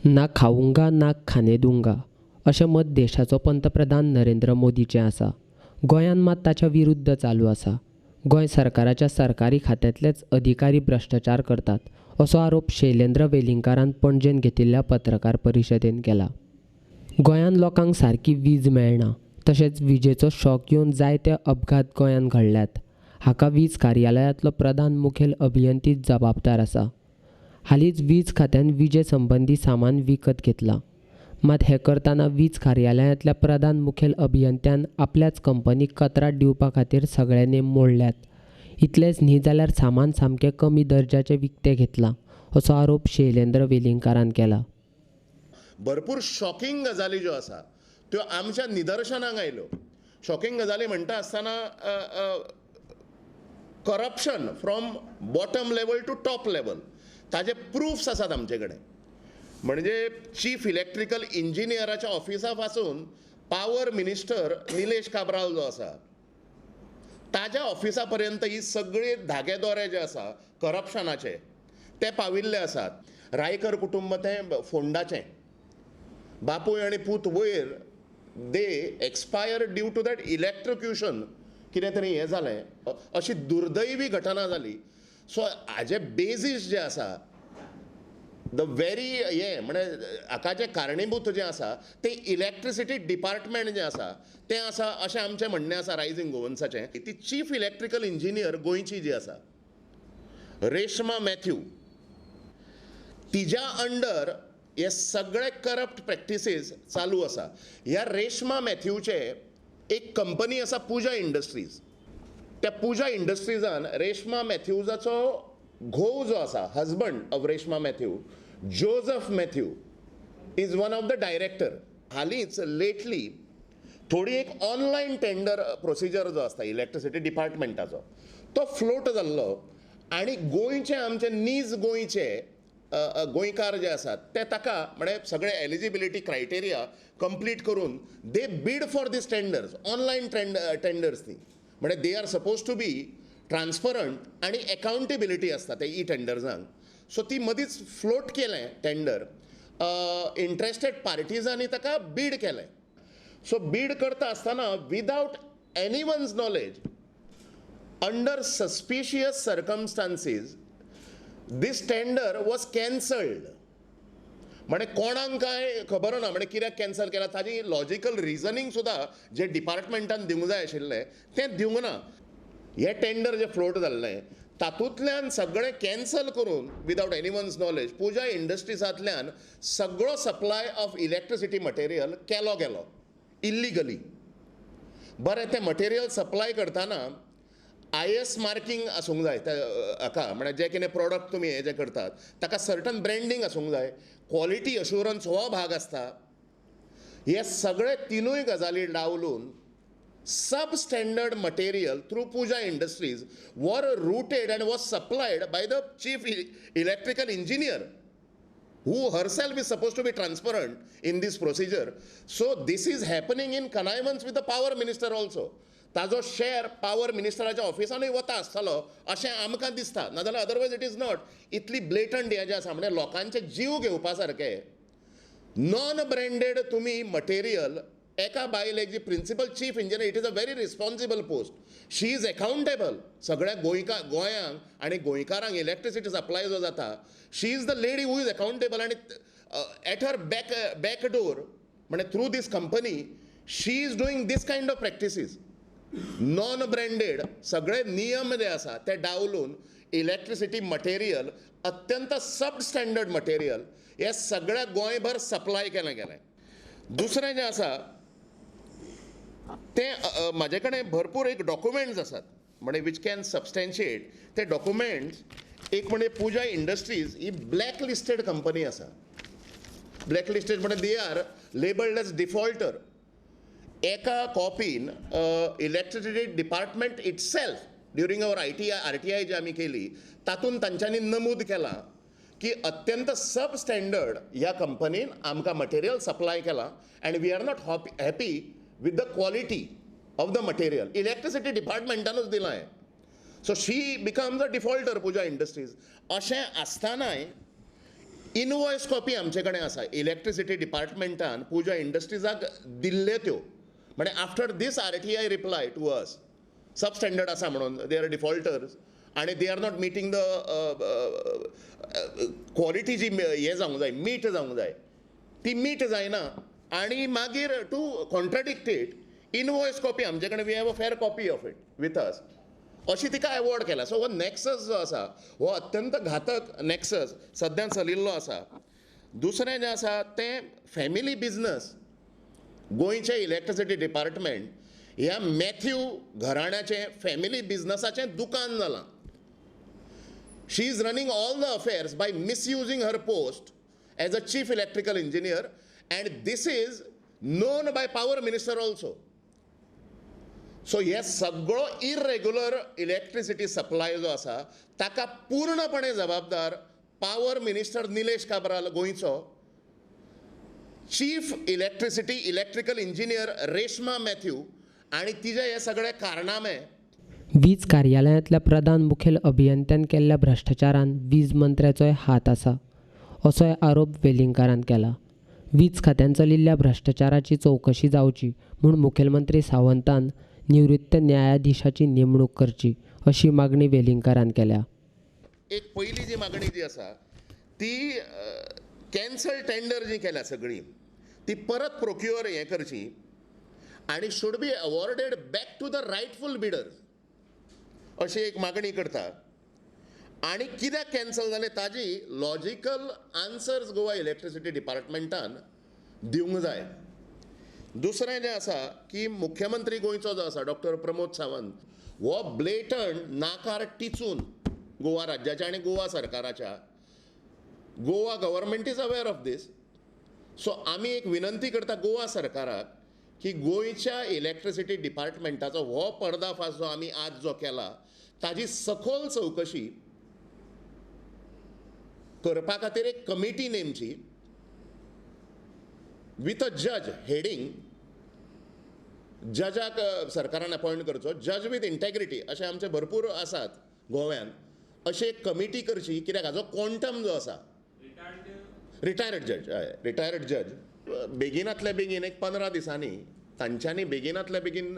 ना खाऊंगा ना खाने दूंगा अशें मत देशाचो पंतप्रधान नरेंद्र मोदीचें आसा. गोंयांत मात ताच्या विरुद्ध चालू आसा. गोंय सरकाराच्या सरकारी खात्यांतलेच अधिकारी भ्रश्टाचार करतात असो आरोप शैलेंद्र वेलिंगकारान पणजेंत घेतिल्ल्या पत्रकार परिशदेंत केला. गोंयांत लोकांक सारकी वीज मेळना, तशेंच विजेचो शॉक येवन जायते अपघात गोंयांत घडल्यात. हाका वीज कार्यालयांतलो प्रधान मुखेल अभियंतीच जबाबदार आसा. हालींच वीज खात्यान विजे संबंदी सामान विकत घेतलां. मात हें करतना वीज कार्यालयांतल्या प्रधान मुखेल अभियंत्यान आपल्याच कंपनीक कंत्राट दिवपा खातीर सगळे नेम मोडल्यात. इतलेंच न्ही जाल्यार सामान सामकें कमी दर्जाचें विकतें घेतलां असो आरोप शैलेंद्र वेलिंगकारान केला. भरपूर शॉकिंग गजाली ज्यो आसा त्यो आमच्या निदर्शनाक आयल्यो. शॉकिंग गजाली म्हणटा आसतना corruption from bottom level to top level ताजे प्रुफ्स आसात आमचे कडेन. म्हणजे चीफ इलेक्ट्रिकल इंजिनियराच्या ऑफिसा पासून पावर मिनिस्टर निलेश काब्राल जो आसा ताज्या ऑफिसा पर्यंत ही सगळी धागे दोरे जे आसा करप्शनाचे ते पाविल्ले आसात. रायकर कुटुंब तें फोंडाचें, बापूय आनी पूत वयर they expire due to that electrocution कितें तरी हें जालें, अशी दुर्दैवी घटना जाली. सो हाजे बेजीस जे आसा the very हें म्हणजे हाका जें कारणीभूत जें आसा तें इलेक्ट्रिसिटी डिपार्टमेंट जें आसा तें आसा अशें आमचें म्हणणें आसा रायझींग गोवन्साचें. ती चीफ इलेक्ट्रिकल इंजिनियर गोंयची जी आसा रेश्मा मॅथ्यू, तिज्या अंडर हे सगळे करप्ट प्रॅक्टिसीस चालू आसा. ह्या रेश्मा मॅथ्यूचे एक कंपनी आसा पुजा इंडस्ट्रीज. त्या पुजा इंडस्ट्रीजान रेश्मा मॅथ्यूजाचो घोव जो आसा, husband of Reshma Matthew, Joseph Matthew, is one of the director. हालींच लेटली थोडी एक ऑनलायन टेंडर प्रोसिजर जो आसता इलेक्ट्रिसिटी डिपार्टमेंटाचो तो फ्लोट जाल्लो आनी गोंयचे आमचे नीज गोंयचे गोंयकार जे आसात ते ताका म्हळ्यार सगळे एलिजिबिलिटी क्रायटेरिया कंप्लीट करून they bid for these tenders, online tenders ती म्हणजे they are suppose to be transparent आनी एकाउंटेबिलिटी आसता ते ई टेंडर्सांक. सो ती मदींच फ्लोट केलें टेंडर, इंट्रस्टेड पार्टीजांनी ताका बीड केलें. सो बीड करता आसतना without anyone's knowledge, under suspicious circumstances, this tender was cancelled. म्हणजे कोणाक काय खबर ना म्हणजे कित्याक कॅन्सल केला ताजी लॉजिकल रिजनींग सुद्दां जे डिपार्टमेंटान दिवंक जाय आशिल्लें तें दिवंक ना. हें टेंडर जें फ्लोट जाल्लें तातूंतल्यान सगळें कॅन्सल करून विदावट एनीवन्स नॉलेज पुजा इंडस्ट्रीजांतल्यान सगळो सप्लाय ऑफ इलेक्ट्रिसिटी मटेरियल केलो गेलो इल्लिगली. बरें, तें मटेरियल सप्लाय करतना IS marking आसूंक जाय त्या हाका, म्हळ्यार जें कितें प्रोडक्ट तुमी हें जें करतात ताका सर्टन ब्रँडींग आसूंक जाय, क्वॉलिटी अशुरन्स हो भाग आसता. हे सगळे तिनूय गजाली डावलून सब standard material through Pooja Industries were routed and was supplied by the chief electrical engineer who herself is supposed to be transparent in this procedure. So this is happening in connivance with the power minister also. ताजो share power मिनिस्टराच्या ऑफिसानूय वता आसतलो अशें आमकां दिसता, नाजाल्यार otherwise it is not. इतली ब्लेटंट हें जें आसा म्हणजे लोकांचे जीव घेवपा सारकें नॉन ब्रँडेड तुमी मटेरियल एका बायलेक जी principal chief engineer, it is a very responsible post, she is accountable सगळ्या गोंयांक आनी गोंयकारांक इलेक्ट्रिसिटी सप्लाय जो जाता, she is the lady who is accountable. आनी at her back door म्हणजे through this company she is doing this kind of practices. Non branded सगळे नियम जे आसा ते डावलून इलेक्ट्रिसिटी मटेरियल अत्यंत सब स्टँडर्ड मटेरियल हे सगळ्या गोंयभर सप्लाय केलें गेलें. दुसरें जें आसा तें म्हाजे कडेन भरपूर एक डॉक्युमेंट्स आसात म्हणजे which can सबस्टॅन्शिएट. ते डॉक्युमेंट्स एक म्हणजे पुजा इंडस्ट्रीज ही ब्लॅक लिस्टेड कंपनी आसा. ब्लॅक लिस्टेड म्हणजे they are labelled as defaulter. एका coffin electricity department itself during our ITI RTI जी आमी केली तातूंत तांच्यांनी नमूद केलां की अत्यंत सब स्टँडर्ड ह्या कंपनीन आमकां मटेरियल सप्लाय केलां and we are not happy with the quality of the material. Electricity डिपार्टमेंटानूच दिलां हें. So she becomes a defaulter, Pooja Industries. अशें आसतनाय इनवॉयस कॉपी आमचे कडेन आसा. इलेक्ट्रिसिटी डिपार्टमेंटान पुजा इंडस्ट्रीजाक दिल्ले त्यो, म्हणजे after this RTI reply to us sub standard आसा म्हणून they are डिफॉल्टर्स आनी they are not meeting the quality जी हें जावंक जाय, मीट जावंक जाय, ती मीट जायना. आनी मागीर to contradict it invoice copy आमचे कडेन, we have a fair copy of it with us, अशी तिका एवॉर्ड केला. सो हो नॅक्सस जो आसा हो अत्यंत घातक नॅक्सस सद्या चलिल्लो आसा. दुसरें जें आसा तें फॅमिली बिजनस. गोंयचें इलेक्ट्रिसिटी डिपार्टमेंट ह्या मॅथ्यू घराण्याचें फॅमिली बिजनसाचें दुकान जालां. She is running all the affairs by misusing her post as a chief electrical engineer, and this is known by power minister also. So हे सगळो इरेग्युलर इलेक्ट्रिसिटी सप्लाय जो आसा ताका पूर्णपणे जबाबदार पावर मिनिस्टर निलेश काब्राल गोंयचो, chief electricity electrical engineer Reshma Matthew आनी तिजे हे सगळे कारनामे. वीज कार्यालयांतल्या प्रधान मुखेल अभियंत्यान केल्ल्या भ्रश्टाचारान वीज मंत्र्याचोय हात आसा असोय आरोप वेलिंगकारान केला. वीज खात्यान चलिल्ल्या भ्रश्टाचाराची चवकशी जावची म्हूण मुखेलमंत्री सावंतान निवृत्त न्यायाधीशाची नेमणूक करची अशी मागणी वेलिंगकारान केल्या. एक पयली जी मागणी जी आसा ती कॅन्सल टेंडर जी केल्या सगळी ती परत प्रोक्युअर हें करची आनी should be awarded back to the rightful bidders अशी एक मागणी करता. आनी कित्याक कॅन्सल जालें ताजी लॉजिकल आन्सर्स गोवा इलेक्ट्रिसिटी डिपार्टमेंटान दिवंक जाय. दुसरें जें आसा की मुख्यमंत्री गोंयचो जो आसा डॉक्टर प्रमोद सावंत हो ब्लेटंट नाकार टिचून गोवा राज्याच्या आनी गोवा सरकाराच्या, Goa government is aware of this. So आमी एक विनंती करता गोवा सरकाराक की गोंयच्या इलेक्ट्रिसिटी डिपार्टमेंटाचो हो पर्दाफाश जो आमी आज जो केला ताजी सखोल चवकशी करपा खातीर एक कमिटी नेमची विथ अ जज हेडींग, जजाक सरकारान अपॉयंट करचो, जज विथ इंटेग्रिटी अशे आमचे भरपूर आसात गोव्यान, अशी एक कमिटी करची. कित्याक हाजो क्वॉन्टम जो आसा रिटायर्ड जज, हय रिटायर्ड जज बेगिनांतल्या बेगीन एक 15 दिसांनी तांच्यांनी बेगिनांतल्या बेगीन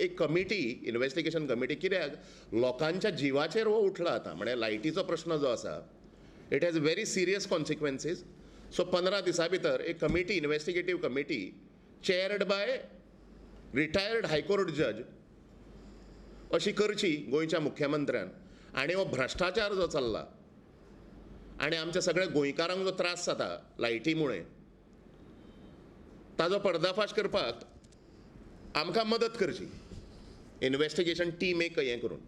एक कमिटी, इन्वेस्टिगेशन कमिटी, कित्याक लोकांच्या जिवाचेर हो उठला आतां, म्हळ्यार लायटीचो प्रश्न जो आसा it has very serious consequences. So 15 दिसां भितर एक committee, investigative committee chaired by retired high court जज अशी करची गोंयच्या मुख्यमंत्र्यान. आनी हो भ्रश्टाचार जो चल्ला आनी आमच्या सगळ्या गोंयकारांक जो त्रास जाता लायटी मुळे ताजो पर्दाफाश करपाक आमकां मदत करची, इन्वेस्टिगेशन टीम एक हें करून.